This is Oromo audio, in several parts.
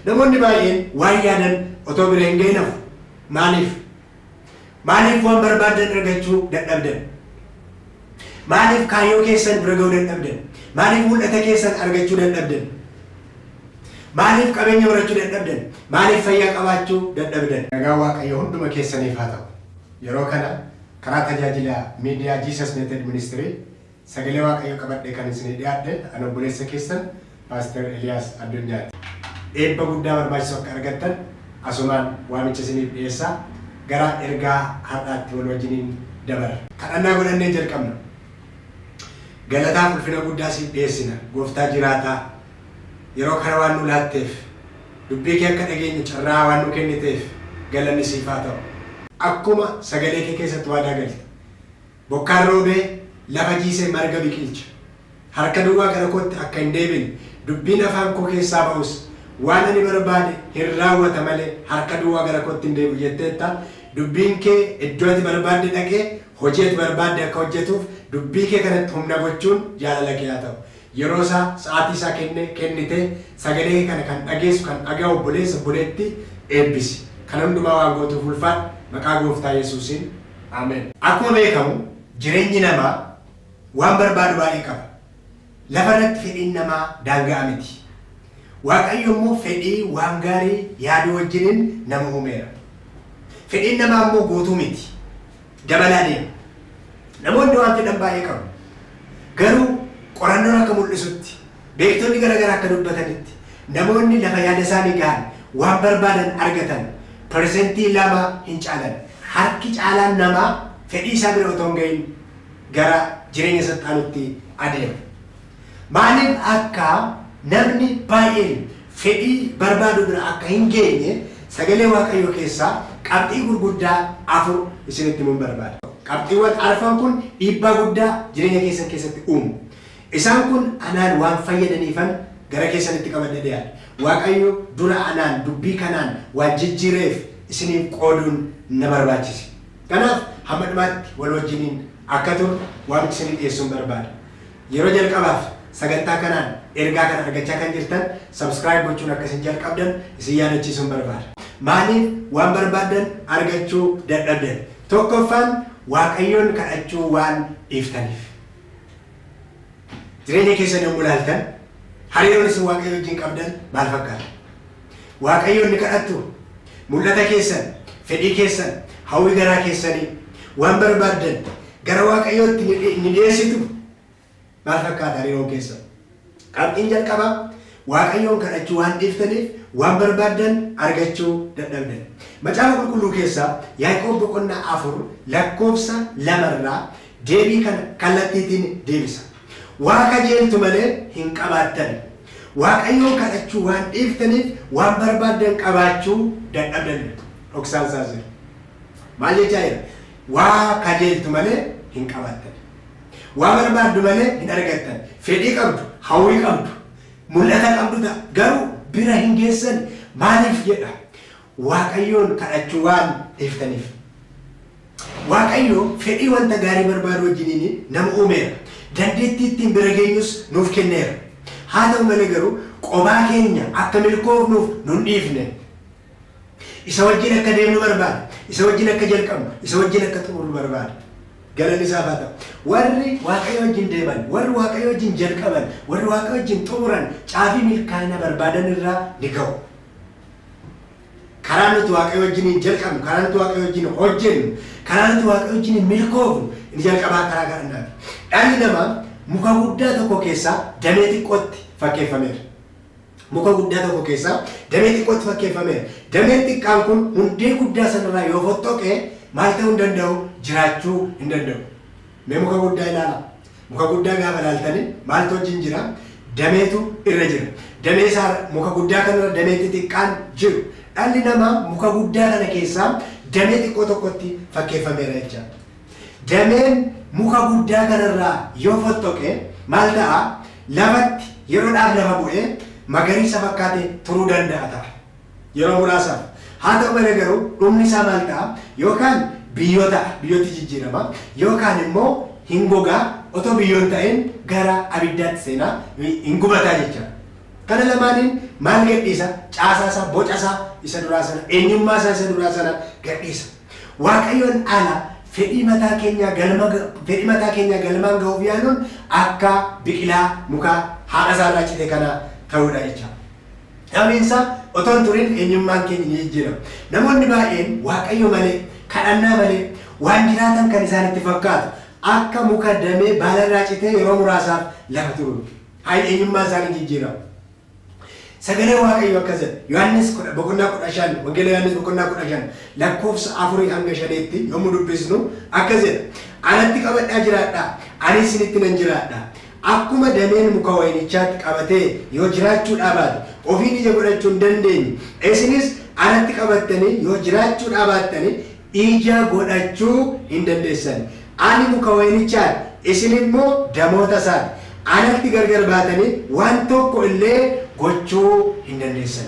Namoonni baay'een waan yaadan otoo bira hin gahin hafu. Maaliif? Maaliif waan barbaadan argachuu dadhabdan? Maaliif kaayyoo keessan bira ga'uu dadhabdan? Maaliif mul'ata keessan argachuu dadhabdan? Maaliif qabeenya horachuu dadhabdan? Maaliif fayyaa qabaachuu dadhabdan? Nagaan Waaqayyoo hunduma keessaniif haa ta'u. Yeroo kana karaa tajaajila miidiyaa Jesus Method Ministry sagalee Waaqayyoo qabadhee kan isinii dhiyaadhe ani obboleessa keessan Paaster Eliyaas Addunyaati. Eebba guddaa barbaachisu akka argattan asumaan waamicha isiniif dhiyeessaa gara ergaa har'aatti wal wajjiniin dabarra. Kadhannaa godhannee jalqabna. Galataaf ulfina guddaa siif dhiyeessina Gooftaa jiraataa yeroo kana waan nu laatteef, dubbii kee akka dhageenyu carraa waan nu kenniteef galanni siif haa ta'u. Akkuma sagalee kee keessatti waadaa galte, bokkaan roobee lafa jiisee marga biqilcha. Harka duwwaa gara kootti akka hin deebine, dubbiin afaan koo keessaa ba'us waan ani barbaade hin raawwata malee harka duwwaa gara kootti hin deebi'u jetteetta. Dubbiin kee iddoo ati barbaadde dhaqee hojii ati barbaadde akka hojjetuuf dubbii kee kanatti humna gochuun jaalala kee haa ta'u. Yeroo isaa, sa'aatii isaa kenne, kennitee sagalee kee kana kan dhageessu, kan dhaga'u obboleessa, obboleettii eebbisi. Kana hundumaa waan gootuuf ulfaadhu. Maqaa Gooftaa Yesuusiin. Ameen. Akkuma beekamu jireenyi namaa waan barbaadu baay'ee qaba. Lafa irratti fedhiin namaa daanga'aa miti. Waaqayyo immoo fedhii waan gaarii yaaduu wajjiniin nama uumeera. Fedhiin namaa immoo guutuu miti. Dabalaa deema. Namoonni waan fedhan baay'ee qabu. Garuu qorannoon akka mul'isutti, beektonni gara garaa akka dubbatanitti, namoonni lafa yaada isaanii gahan, waan barbaadan argatan 2% hin caalan. Harki caalaan namaa fedhii isaa bira otoo hin gahin gara jireenya isatti aanutti adeema. Maaliif akka namni baay'een fedhii barbaadu bira akka hin geenye sagalee Waaqayyoo keessaa qabxii gurguddaa 4 isinitti himuun barbaada. Qabxiiwwan arfan kun dhiibbaa guddaa jireenya keessan keessatti uumu. Isaan kun anaan waan fayyadaniifan gara keessanitti qabadhee dhiyaadhe. Waaqayyo dura anaan dubbii kanaan waan jijjiireef isiniif qooduun na barbaachise. Kanaaf hamma dhumaatti wal wajjiniin akka turru waamicha isinii dhiyeessuun barbaada. Yeroo jalqabaaf sagantaa kanaan ergaa kana argachaa kan jirtan subscribe gochuun akka isin jalqabdan isin yaadachiisuun barbaada. Maaliif waan barbaaddan argachuu dadhabdan? Tokkoffaan Waaqayyoon kadhachuu waan dhiiftaniif. Jireenya keessan yommuu ilaaltan hariiroon isin Waaqayyo wajjin qabdan maal fakkaata? Waaqayyoon ni kadhattuu? Mul'ata keessan, fedhii keessan, hawwii garaa keessanii, waan barbaaddan gara Waaqayyootti ni dhiyeessitu? Maal fakkaata hariiroon keessan? Qabxiin jalqabaa Waaqayyoon kadhachuu waan dhiiftaniif waan barbaaddan argachuu dadhabdan. Macaafa Qulqulluu keessaa Yaaqoob boqonnaa 4 lakkoofsa 2 irraa deebii kana kallattiitiin deebisa. Waa kajeeltu malee hin qabaattan. Waaqayyoon kadhachuu waan dhiiftaniif waan barbaaddan qabaachuu dadhabdan jedha. Dhoksaan isaas jira. Maal jechaa jira? Waa kajeeltu malee hin qabaattan. Waa barbaaddu malee hin argattan. Fedhii qabdu, hawwii qabdu, mul'ata qabdu ta'a. Garuu bira hin geessan. Maaliif jedha? Waaqayyoon kadhachuu waan dhiiftaniif. Waaqayyo fedhii wanta gaarii barbaaduu wajjiniin nama uumeera. Dandeettii ittiin bira geenyus nuuf kenneera. Haa ta'u malee garuu qobaa keenya akka milkoofnuuf nun dhiifne. Isa wajjin akka deemnu barbaada. Isa wajjin akka jalqabnu, isa wajjin akka xumurru barbaada. Galanni isaaf haa ta'u. Warri Waaqayyo wajjin deeman, warri Waaqayyo wajjin jalqaban, warri Waaqayyo wajjin xumuran caafii milkaa'ina barbaadan irraa ni ga'u. Karaa nuti Waaqayyo wajjiniin jalqabnu, karaa nuti Waaqayyo wajjin hojjennu, karaa nuti Waaqayyo wajjiniin milkoofnu inni jalqabaa karaa kadhannaati. Dhalli namaa muka guddaa tokko keessaa damee xiqqootti fakkeeffameera. Muka guddaa tokko keessaa damee xiqqootti fakkeeffameera. Dameen xiqqaan kun hundee guddaa sanarraa yoo fottoqe maal ta'uu hin danda'u? Jiraachuu hin danda'u. Mee muka guddaa ilaalaa. Muka guddaa gaafa ilaaltani maaltu wajjin jira? Dameetu irra jira. Damee isaa muka guddaa kanarra damee xixiqqaan jiru. Dhalli namaa muka guddaa kana keessaa damee xiqqoo tokkotti fakkeeffameera jechaadha. Dameen muka guddaa kanarraa yoo fottoqe maal ta'a? Lafatti yeroodhaaf lafa bu'ee magariisa fakkaatee turuu danda'a ta'a. Yeroo muraasaaf. Haa ta'u malee garuu dhumni isaa maal ta'a? Yookaan biyyoo ta'a, biyyootti jijjiirama, yookaan immoo hin goga, otoo biyyoo hin ta'in gara abiddaatti seena, hin gubataa jechaadha. Kana lamaaniin maal gadhiisa? Caasaa isaa, boca isaa isa duraa sana, eenyummaa isaa isa duraa sana gadhiisa. Waaqayyoon ala fedhii mataa keenyaa galma fedhii mataa keenyaa galmaan ga'uuf yaaluun akka biqilaa mukaa haadha isaa irraa cite kana ta'uudha jecha. Sababiin isaa otoo hin turin eenyummaan keenya ni jijjiirama. Namoonni baay'een Waaqayyo malee, kadhannaa malee waan jiraatan kan isaanitti fakkaatu akka muka damee baala irraa citee yeroo muraasaaf lafa turu. Hayi, eenyummaan isaanii jijjiirama. Sagalee Waaqayyo akkas jedha. Yohaannis boqonnaa 15, Wangeela Yohaannis boqonnaa 15 lakkoofsa 4 hanga 5tti yommuu dubbisnu akkas jedha. "Anatti qabadhaa jiraadhaa, ani isinitti nan jiraadha. Akkuma dameen muka wayinichaatti qabatee yoo jiraachuu dhaabaate ofiin ija godhachuu hin dandeenye, isinis anatti qabattanii yoo jiraachuu dhaabaattanii ija godhachuu hin dandeessan. Ani muka wayinichaati, isin immoo damoota isaati. Anatti gargar baatanii waan tokko illee gochuu hin dandeessan."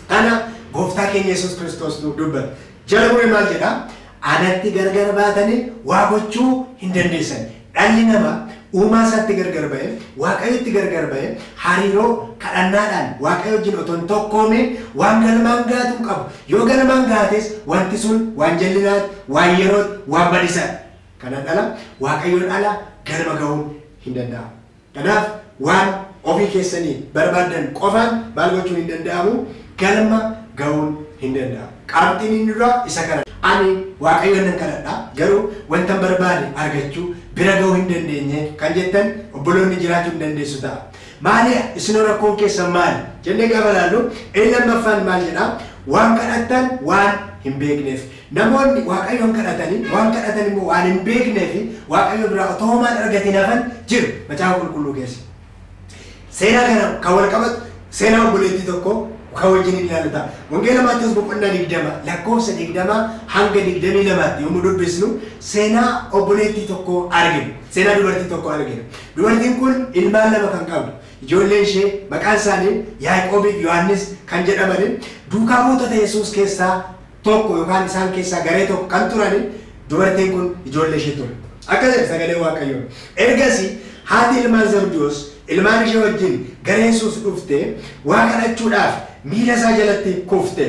Kana gooftaa keenya Yesuus Kiristoos dubbata. Jala muree maal jedhaa? Anatti gargar baatanii waa gochuu hin dandeessan. Dhalli namaa uumaa isaatti gargar ba'e, Waaqayyotti gargar ba'e, hariiroo kadhannaadhaan Waaqayyo wajjin otoo hin tokkoomne waan galmaan gaatu hin qabu. Yoo galmaan gaates wanti sun waan jallinaati, waan yerooti, waan badisaadha. Kanaan ala, Waaqayyoon ala galma ga'uun hin danda'amu. Kanaaf waan ofii keessanii barbaaddan qofaan maal gochuun hin danda'amu? Galma ga'uun hin danda'amu. Qabxiin inni duraa isa kana. Ani Waaqayyoon nan kadhadha, garuu wanta barbaade argachuu, bira ga'uu hin dandeenye kan jettan obboloonni jiraachuu hin dandeessu ta'a. Maali isinoo rakkoon keessan maali? Jennee gaafa ilaallu, inni lammaffaan maal jedhaa? Waan kadhattan waan hin beekneef. Namoonni Waaqayyoon kadhatanii waan kadhatan immoo waan hin beekneef Waaqayyo biraa otoo homaan argatiin hafan jiru Macaafa Qulqulluu keessa. Seenaa kana kan wal qabatu seenaa obboleettii tokko kan wajjin ilaallu ta'a. Wangeela Maatewos boqonnaa 20 lakkoofsa 20 hanga 22tti yommuu dubbisnu seenaa obboleettii tokko argina. Seenaa dubartii tokko argina. Dubartiin kun ilmaan lama kan qabdu. Ijoolleen ishee maqaan isaanii Yaaqoobii fi Yohaannis kan jedhamani, duukaa buutota Yesuus keessaa tokko yookaan isaan keessaa garee tokko kan turani, dubartiin kun ijoollee ishee ture. Akka jedhe sagalee Waaqayyoo. "Ergasii haati ilmaan Zabdiyoos ilmaan ishee wajjin gara Yesuus dhufte, waa kadhachuudhaaf miila isaa jalatti kufte.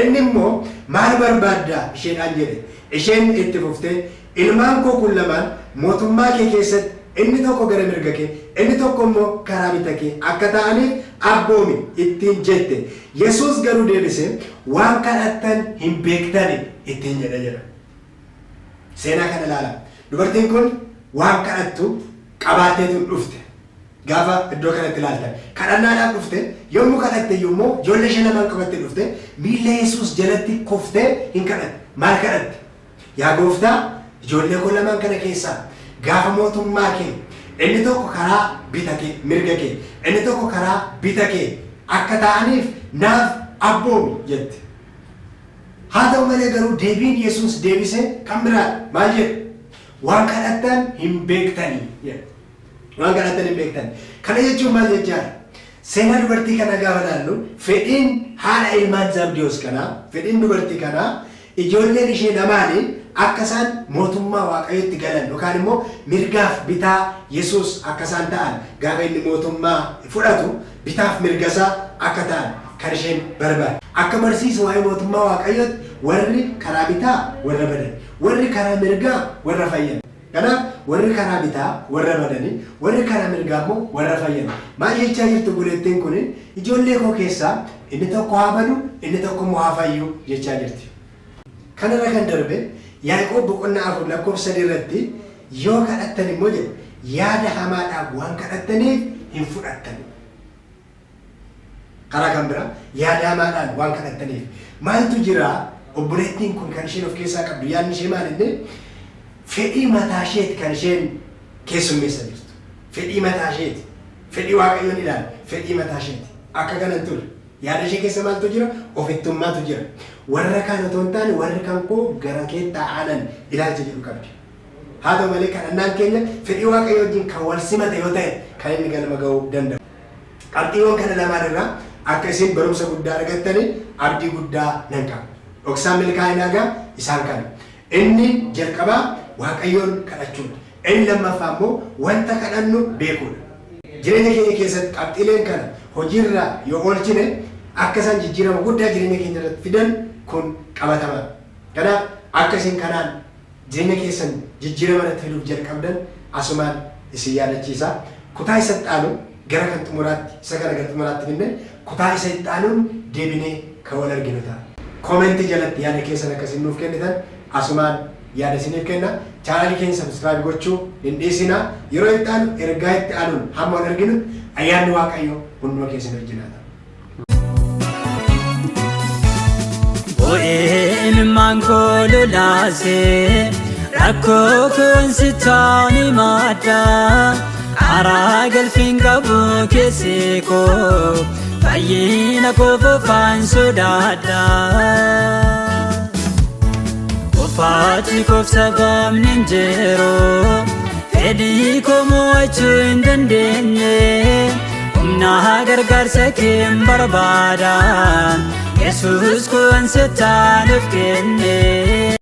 Inni immoo, 'Maal barbaaddaa?' isheedhaan jedhe. Isheen itti fuftee, 'Ilmaan koo kun lamaan mootummaa kee keessatti inni tokko gara mirga kee, inni tokko immoo karaa bita kee akka ta'aniif abboomi' ittiin jette. Yesuus garuu deebisee, 'Waan kadhattan hin beektani' ittiin jedhe" jedha. Seenaa kana ilaala. Dubartiin kun waan kadhattu qabaatteetu dhufte. Gaafa iddoo kanatti ilaaltan, kadhannaadhaaf dhufte. Yommuu kadhatte immoo ijoollee ishee lamaan qabattee dhufte, miilla Yesuus jalatti kuftee hin kadhatte. Maal kadhatte? "Yaa gooftaa, ijoollee koo lamaan kana keessaa gaafa mootummaa kee inni tokko karaa bita kee, mirga kee, inni tokko karaa bita kee akka ta'aniif naaf abboomi" jette. Haa ta'u malee garuu deebiin Yesuus deebise kan biraadha. Maal jedhe? "Waan kadhattan hin beektanii" jedhe. "Waan kadhattan hin beektan." Kana jechuun maal jechaadha? Seenaa dubartii kana gaafa ilaallu, fedhiin haadha ilmaan Zabdiyoos kanaa, fedhiin dubartii kanaa ijoolleen ishee lamaanii akka isaan mootummaa Waaqayyotti galan yookaan immoo mirgaaf bitaa Yesuus akka isaan ta'an, gaafa inni mootummaa fudhatu bitaaf mirgasaa akka ta'an kan isheen barbaade. Akka barsiisa waa'ee mootummaa Waaqayyootti warri karaa bitaa warra badan, warri karaa mirgaa warra fayyan. Kanaaf warri karaa bitaa warra badanii, warri karaa mirgaa immoo warra fayyan. Maal jechaa jirtu obboleettiin kun? "Ijoollee koo keessaa inni tokko haa badu, inni tokko immoo haa fayyu" jechaa jirti. Kanarra kan darbe Yaaqoob boqonnaa 4 lakkoofsa 3 irratti "yoo kadhattan" immoo jedhe, "yaada hamaadhaaf waan kadhattaniif hin fudhattan." Karaa kan biraa yaada hamaadhaan waan kadhattaniif. Maaltu jira? Obboleettiin kun kan isheen of keessaa qabdu, yaadni ishee maal inni? Fedhii mataa isheeti kan isheen keessummeessa jirtu. Fedhii mataa isheeti. Fedhii Waaqayyoon ilaala. Fedhii mataa isheeti. Akka kanan ture. Yaada ishee keessa maaltu jira? Ofittummaatu jira. Warra kaan otoo hin taane warri kan koo gara kee taa'anan ilaalcha jedhu qabdi. Haa ta'u malee kadhannaan keenya fedhii Waaqayyoo wajjin kan wal simate yoo ta'e kan inni galma ga'uu danda'u. Qabxiiwwan kana lamaan irraa akka isin barumsa guddaa argattanii abdii guddaa nan qaba. Dhoksaan milkaa'inaa gaa isaan kana. Inni jalqabaa Waaqayyoon kadhachuudha. Inni lammaffaa immoo wanta kadhannu beekuudha. Jireenya keenya keessatti qabxiileen kana hojiirra yoo oolchine akka isaan jijjiirama guddaa jireenya keenya irratti fidan kun qabatamaadha. Kanaaf akka isin kanaan jireenya keessan jijjiirama irratti fiduuf jalqabdan asumaan isin yaadachiisa. Kutaa isa itti aanu gara kan xumuraatti isa kana gara xumuraatti finne kutaa isa itti aanuun deebinee kan wal arginu ta'a. Koomentii jalatti yaada keessan akka isin nuuf kennitan asumaan yaada isiniif kenna. Chaanaalii keenya subscribe gochuu hin dhiisinaa. Yeroo itti aanu ergaa itti aanuun hamma wal arginutti ayyaanni Waaqayyoo hunduma keessan wajjin haa ta'u. Bo'ee ilmaan koo lolaasee rakkoo koon sitaan himadha. Karaa galfiin qabu keessi koo fayyina koo fofaan sodaadha. Qofaatti koof sababni hin jiru, fedhii koo mo'achuu hin dandeenye, humna gargaarsa kee hin barbaada. Yesuus koo an sitaan of kenne.